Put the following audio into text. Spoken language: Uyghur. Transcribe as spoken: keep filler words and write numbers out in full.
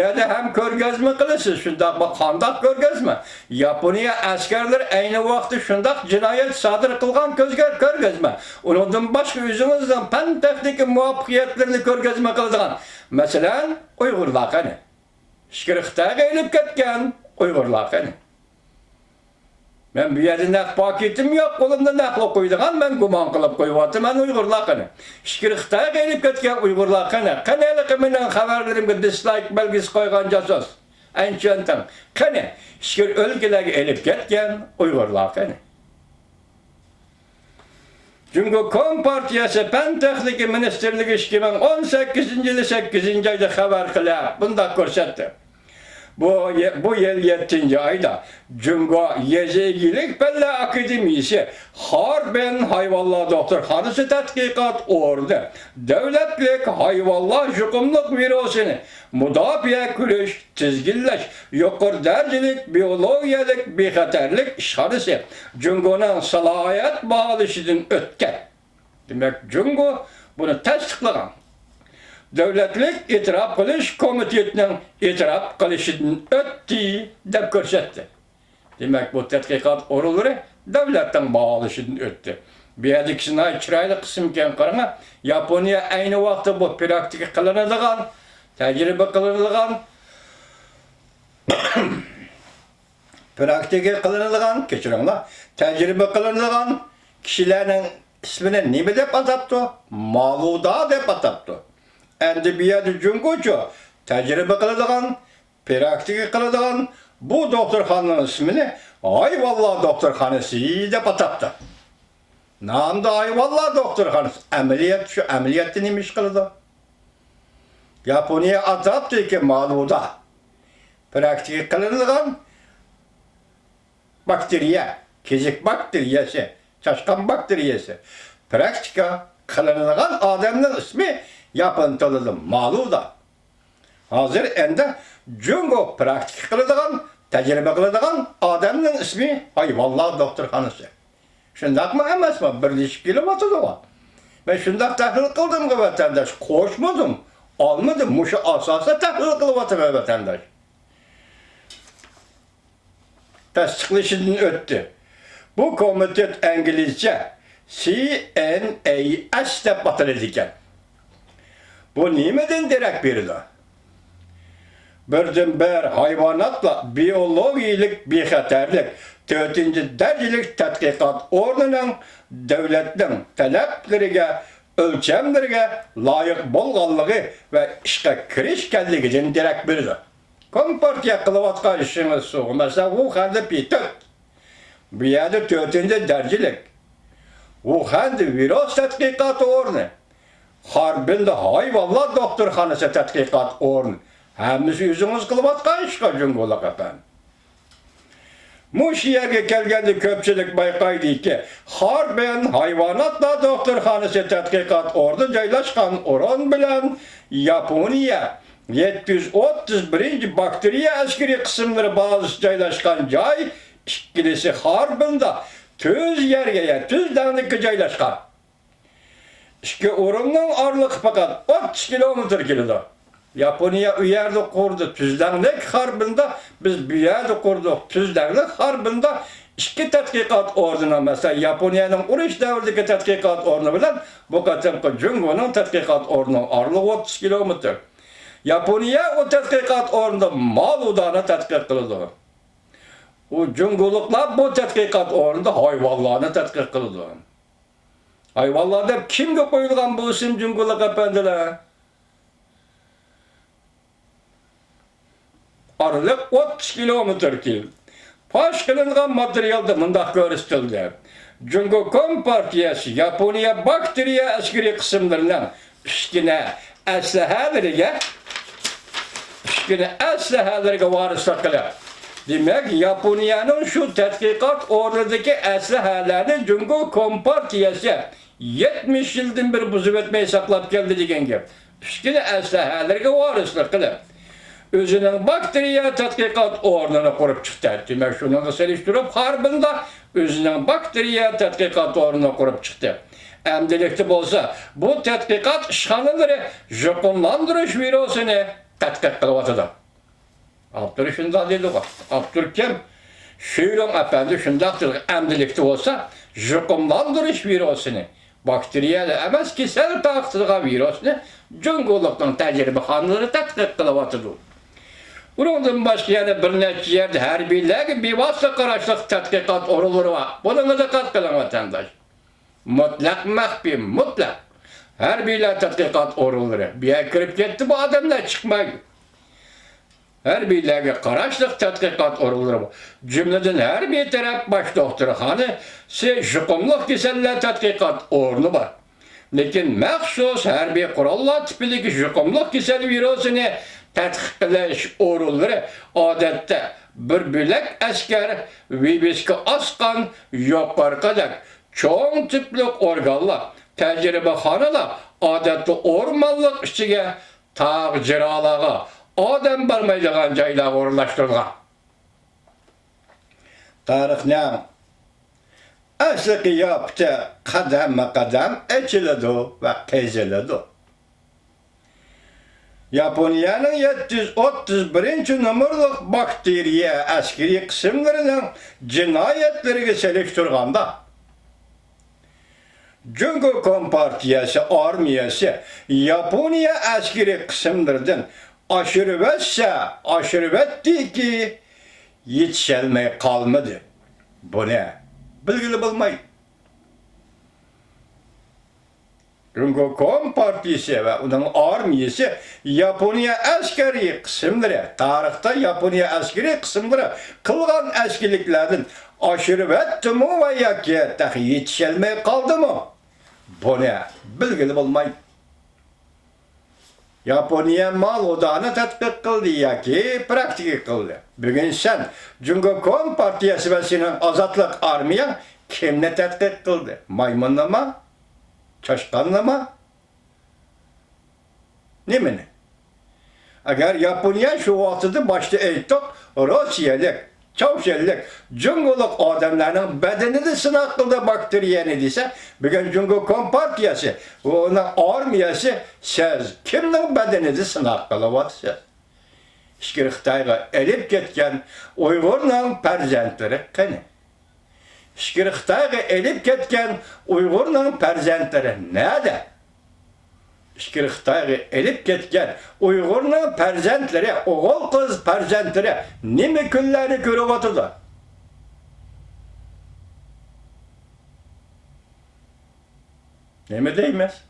يەردە ھەم كۆرگەزمە قىلىسىز. شۇنداقمۇ؟ قانداق كۆرگەزمە؟ ياپونىيە ئەسكەرلىرى ئەينى ۋاقىتتا شۇنداق جىنايەت سادىر قىلغان كۆزگە-، كۆرگەزمە. ئۇنىڭدىن باشقا ئۆزىڭىزنىڭ پەن-تېخنىكا مۇۋەپپەقىيەتلىرىنى كۆرگەزمە قىلىدىغان، مەسىلەن، ئۇيغۇرلار قېنى؟ ئىچكىرى خىتايغا ئېلىپ كەتكەن ئۇيغۇرلار قېنى؟ مەن بۇ يەردە نەق پاكىتىم يوق، قولۇمدا نەقلىق قويىدىغان، مەن گۇمان قىلىپ قويۇۋاتىمەن. ئۇيغۇرلار قېنى؟ ئىچكىرى خىتايغا ئېلىپ كەتكەن ئۇيغۇرلار قېنى؟ قېنى ھېلىقى مېنىڭ خەۋەرلىرىمگە دىسلايك بەلگىسى قويغان جاسۇس؟ ئەنچۈەنتىڭ قېنى؟ ئىچكىرى ئۆلكىلەرگە ئېلىپ كەتكەن ئۇيغۇرلار قېنى؟ جۇڭگو كومپارتىيەسى پەن-تېخنىكا مىنىستىرلىكى ئىككى مىڭ ئون سەككىزىنچى يىلى سەككىزىنچى ئايدا خەۋەر قىلىپ، بۇنداق كۆرسەتتى. بۇ يى-، بۇ يىل يەتتىنچى ئايدا جۇڭگو يېزا ئىگىلىك پەنلەر ئاكادېمىيىسى خاربىن ھايۋانلار دوختۇرخانىسى تەتقىقات ئورنى دۆلەتلىك ھايۋانلار يۇقۇملۇق ۋىرۇسىنى مۇداپىئە كۈرەش، تىزگىنلەش يۇقىرى دەرىجىلىك بىيولوگىيەلىك بىخەتەرلىك ئىشخانىسى جۇڭگونىڭ سالاھىيەت باھالىشىدىن ئۆتكەن. دېمەك، جۇڭگو بۇنى تەستىقلىغان. دۆلەتلىك ئېتىراپ قىلىش كومىتېتىنىڭ ئېتىراپ قىلىشىدىن ئۆتتى، دەپ كۆرسەتتى. دېمەك، بۇ تەتقىقات ئورۇنلىرى دۆلەتنىڭ باھالىشىدىن ئۆتتى. بۇ يەردىكىسى ناھايىتى چىرايلىق قىسمىكەن، قاراڭا. ياپونىيە ئەينى ۋاقىتتا بۇ پراكتىكا قىلىنىدىغان، تەجرىبە قىلىنىدىغان، پراكتىكا قىلىنىدىغان، كەچۈرۈڭلار، تەجرىبە قىلىنىدىغان كىشىلەرنىڭ ئىسمىنى نېمە دەپ ئاتاپتۇ؟ مالۇدا دەپ ئاتاپتۇ. ئەمدى بۇ يەردە جۇڭگوچۇ تەجرىبە قىلىدىغان، پراكتىكا قىلىدىغان بۇ دوختۇرخانىنىڭ ئىسمىنى ھايۋانلار دوختۇرخانىسى دەپ ئاتاپتۇ. نامدا ھايۋانلار دوختۇرخانىسى. ئەمەلىيەت شۇ، ئەمەلىيەتتە نېمە ئىش قىلىدۇ؟ ياپونىيە ئاتاپتىكى مالۇدا پراكتىكا قىلىنىدىغان باكتېرىيە، كېزىك باكتېرىيەسى، چاشقان باكتېرىيەسى پراكتىكا قىلىنىدىغان ئادەمنىڭ ئىسمى ياپون تىلىدا مالۇدا. ھازىر ئەمدى جۇڭگو پراكتىكا قىلىدىغان، تەجرىبە قىلىدىغان ئادەمنىڭ ئىسمى ھايۋانلار دوختۇرخانىسى. شۇنداقمۇ ئەمەسمۇ؟ بىرلىشىپ كېلىۋاتىدىغۇ. مەن شۇنداق تەھلىل قىلدىمغۇ، ۋەتەنداش؟ قوشمىدىم، ئالمىدىم. مۇشۇ ئاساستا تەھلىل قىلىۋاتىمەن، ۋەتەنداش. تەستىقلىشىدىن ئۆتتى. بۇ كومىتېت ئىنگلىزچە سى ئېن ئەي ئەس دەپ ئاتىلىدىكەن. بۇ نېمىدىن دېرەك بېرىدۇ؟ بىردىنبىر ھايۋاناتلار بىيولوگىيىلىك بىخەتەرلىك تۆتىنچى دەرىجىلىك تەتقىقات ئورنىنىڭ دۆلەتنىڭ تەلەپلىرىگە، ئۆلچەملىرىگە لايىق بولغانلىقى ۋە ئىشقا كىرىشكەنلىكىدىن دېرەك بېرىدۇ. كومپارتىيە قىلىۋاتقان ئىشىڭىز شۇ. مەسىلەن، ۋۇخەندە پى تۆت. بۇ يەردە تۆتىنچى دەرىجىلىك ۋۇخەندە ۋىرۇس تەتقىقات ئورنى، خاربىندا ھايۋانلار دوختۇرخانىسى تەتقىقات ئورنى. ھەممىسى ئۆزىڭىز قىلىۋاتقان ئىشقا جۇڭگولۇق ئەپەندى. مۇشۇ يەرگە كەلگەندە كۆپچىلىك بايقايدۇكى، خاربىن ھايۋاناتلار دوختۇرخانىسى تەتقىقات ئورنى جايلاشقان ئورۇن بىلەن ياپونىيە يەتتە يۈز ئوتتۇز بىرىنچى باكتېرىيە ئەسكىرىي قىسىملىرى بازىسى جايلاشقان جاي ئىككىلىسى خاربىندا تۈز يەرگە، يا تۈز دەڭلىككە جايلاشقان. ئىككى ئورۇننىڭ ئارىلىقى پەقەت ئوتتۇز كىلومېتىر كېلىدۇ. ياپونىيە ئۇ يەردە قۇردى تۈز دەڭلىك خاربىندا، بىز بۇ يەردە قۇردۇق تۈز دەڭلىك خاربىندا. ئىككى تەتقىقات ئورنىنىڭ، مەسىلەن، ياپونىيەنىڭ ئۇرۇش دەۋرىدىكى تەتقىقات ئورنى بىلەن بۇ قېتىمقى جۇڭگونىڭ تەتقىقات ئورنىنىڭ ئارىلىقى ئوتتۇز كىلومېتىر. ياپونىيە ئۇ تەتقىقات ئورنىدا مالۇدانى تەتقىق قىلىدۇ. ئۇ جۇڭگولۇقلار بۇ تەتقىقات ئورنىدا ھايۋانلارنى تەتقىق قىلىدۇ. ھايۋانلار دەپ كىمگە قويۇلغان بۇ ئىسىم، جۇڭگولۇق ئەپەندىلەر؟ ئارىلىق ئوتتۇز كىلومېتىر كېلىپ، پاش قىلىنغان ماتېرىيالدا مۇنداق كۆرسىتىلدى: جۇڭگو كومپارتىيەسى ياپونىيە باكتېرىيە ئەسكىرىي قىسىملىرىنىڭ ئۈسكۈنە ئەسلىھەلىرىگە، ئۈسكۈنە ئەسلىھەلىرىگە ۋارىسلىق قىلىپ، دېمەك، ياپونىيەنىڭ شۇ تەتقىقات ئورنىدىكى ئەسلىھەلەرنى جۇڭگو كومپارتىيەسى يەتمىش يىلدىن بېرى بۇزۇۋەتمەي ساقلاپ كەلدى دېگەن گەپ. ئۈسكۈنە ئەسلىھەلىرىگە ۋارىسلىق قىلىپ، ئۆزىنىڭ باكتېرىيە تەتقىقات ئورنىنى قۇرۇپ چىقتى. دېمەك، شۇنىڭغا سېلىشتۇرۇپ، خاربىندا ئۆزىنىڭ باكتېرىيە تەتقىقات ئورنىنى قۇرۇپ چىقتى. ئەمدىلىكتە بولسا، بۇ تەتقىقات ئىشخانىلىرى يۇقۇملاندۇرۇش ۋىرۇسىنى تەتقىق قىلىۋاتىدۇ. ئاپتور شۇنداق دېدىغۇ. ئاپتور كىم؟ شۈيرۇڭ ئەپەندى شۇنداق دېدى. ئەمدىلىكتە بولسا يۇقۇملاندۇرۇش ۋىرۇسىنى، باكتېرىيەلا ئەمەس، كېسەل تارقىتىدىغان ۋىرۇسنى جۇڭگولۇقنىڭ تەجرىبىخانىلىرى تەتقىق قىلىۋاتىدۇ. بۇنىڭدىن باشقا يەنە بىر نەچچە يەردە ھەربىيلەرگە بىۋاسىتە قاراشلىق تەتقىقات ئورۇنلىرى بار. بۇنىڭغا دىققەت قىلىڭ، ۋەتەنداش. مۇتلەق مەخپىي، مۇتلەق. ھەربىيلەر تەتقىقات ئورۇنلىرى. بۇ يەرگە كىرىپ كەتتى، بۇ ئادەملەر چىقمايدۇ. ھەربىيلەرگە قاراشلىق تەتقىقات ئورۇنلىرى بار. جۈملىدىن ھەربىي تەرەپ باش دوختۇرخانىسى يۇقۇملۇق كېسەللەر تەتقىقات ئورنى بار. لېكىن مەخسۇس ھەربىي قوراللار تىپىدىكى يۇقۇملۇق كېسەل ۋىرۇسىنى تەتقىق قىلىش ئورۇنلىرى ئادەتتە بىر بۆلەك ئەسكەر، ۋىۋىسكا ئاسقان، يۇقىرىقىدەك چوڭ تىپلىق ئورگانلار، تەجرىبىخانىلار ئادەتتە ئورمانلىق ئىچىگە، تاغ جىراڭلارغا، ئادەم بارمايدىغان جايلارغا ئورۇنلاشتۇرۇلغان. تارىخنىڭ ئەسلى قىياپىتى قەدەممۇ قەدەم ئېچىلىدۇ ۋە قېزىلىدۇ. ياپونىيەنىڭ يەتتە يۈز ئوتتۇز بىرىنچى نومۇرلۇق باكتېرىيە ئەسكىرىي قىسىملىرىنىڭ جىنايەتلىرىگە سېلىشتۇرغاندا، جۇڭگو كومپارتىيەسى ئارمىيەسى ياپونىيە ئەسكىرىي قىسىملىرىدىن ئاشۇرۇۋەتسە، ئاشۇرۇۋەتتىكى، يېتىشەلمەي قالمىدى. بۇنى بىلگىلى بولمايدۇ. جۇڭگو كومپارتىيىسى ۋە ئۇنىڭ ئارمىيىسى ياپونىيە ئەسكىرىي قىسىملىرى، تارىختا ياپونىيە ئەسكىرىي قىسىملىرى قىلغان ئەسكىلىكلەردىن ئاشۇرۇۋەتتىمۇ ۋە ياكى تېخى يېتىشەلمەي قالدىمۇ؟ بۇنى بىلگىلى بولمايدۇ. ياپونىيە ماۋۇدانى تەتقىق قىلدى ياكى پراكتىكا قىلدى. بۈگۈن سەن جۇڭگو كومپارتىيەسى ۋە سېنىڭ ئازادلىق ئارمىيەڭ كىمنى تەتقىق قىلدى؟ مايمۇننىمۇ؟ چاشقاننىمۇ؟ نېمىنى؟ ئەگەر ياپونىيە شۇ ۋاقتىدا، باشتا ئېيتتۇق، روسىيەلىك، چاۋشيەنلىك، جۇڭگولۇق ئادەملەرنىڭ بەدىنىدە سىناق قىلدى باكتېرىيەنى دېسە، بۈگۈن جۇڭگو كومپارتىيەسى ۋە ئۇنىڭ ئارمىيەسى، سىز كىمنىڭ بەدىنىدە سىناق قىلىۋاتىسىز؟ ئىچكىرى خىتايغا ئېلىپ كەتكەن ئۇيغۇرنىڭ پەرزەنتلىرى قېنى؟ ئىچكىرى خىتايغا ئېلىپ كەتكەن ئۇيغۇرنىڭ پەرزەنتلىرى نەدە؟ ئىچكىرى خىتايغا ئېلىپ كەتكەن ئۇيغۇرنىڭ پەرزەنتلىرى، ئوغۇل-قىز پەرزەنتلىرى نېمە كۈنلەرنى كۆرۈۋاتىدۇ؟ نېمە دەيمىز؟